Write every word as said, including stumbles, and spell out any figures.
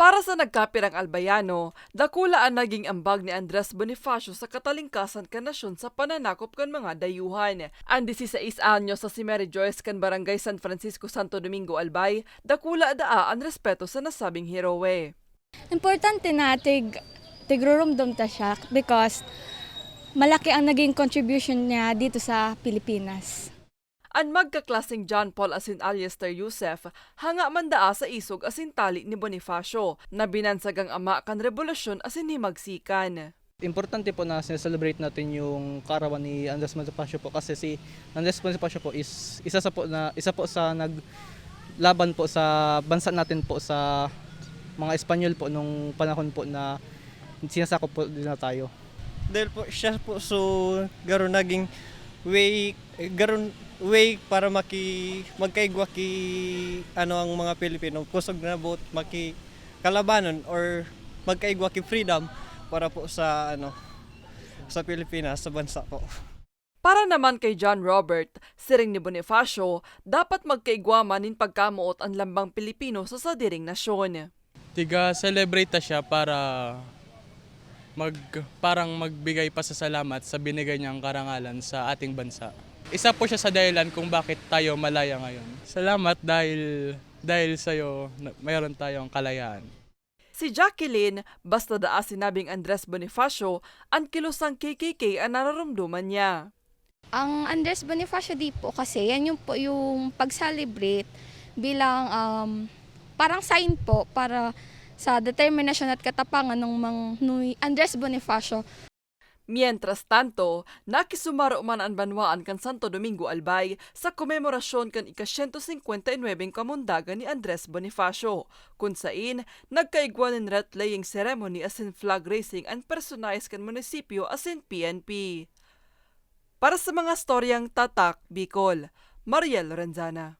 Para sa nagkapirang Albayano, dakula an naging ambag ni Andres Bonifacio sa katalingkasan kan nasyon sa pananakop kan mga dayuhan. An dieciséis anyos na si Mary Joyce kan Barangay San Francisco, Santo Domingo, Albay, dakula daa an respeto sa nasabing heroe. Importante na tig-, tigrurumdom ta siya because malaki ang naging contribution niya dito sa Pilipinas. An magkaklaseng John Paul asin Alistair Yusef, hanga man daa sa isog asin tali ni Bonifacio, na binansag an ama kan rebolusyon asin himagsikan. Importante po na sine-celebrate natin yung kaarawan ni Andres Bonifacio po, kasi si Andres Bonifacio po is isa sa po na, isa po sa naglaban po sa bansa natin po sa mga Espanyol po nung panahon po na sinasakop po nila tayo. Dahil po siya po, so, garo naging way, garo way para maki-, magkaigwa ki, ano, ang mga Pilipino, kusog na boot makikalabanon or magkaigwa ki freedom para po sa, ano, sa Pilipinas, sa bansa po. Para naman kay John Robert, siring ni Bonifacio, dapat magkaigwa man nin pagkamoot an lambang Pilipino sa sadiring nasyon. Tiga-celebrate ta siya para mag-, parang magbigay pasasalamat sa binigay niyang karangalan sa ating bansa. Isa po siya sa dahilan kung bakit tayo malaya ngayon. Salamat dahil, dahil sa'yo, na-, mayroon tayong kalayaan. Si Jacqueline, basta daa sinabing Andres Bonifacio, an kilusang K K K an nararamdaman niya. Ang Andres Bonifacio Day po kasi, yan yung po yung pag-celebrate bilang, um, parang sign po para sa determinasyon at katapangan ng mang-, ni Andres Bonifacio. Mientras tanto, nakisumaro man an banwaan kan Santo Domingo, Albay, sa komemorasyon kan ika-siyento singkwenta y nuwebeng kamundagan ni Andres Bonifacio, kun sain nagkaigwa nin wreath-laying ceremony asin flag raising an personahes kan munisipyo asin P N P. Para sa mga storyang Tatak Bicol, Mariel Lorenzana.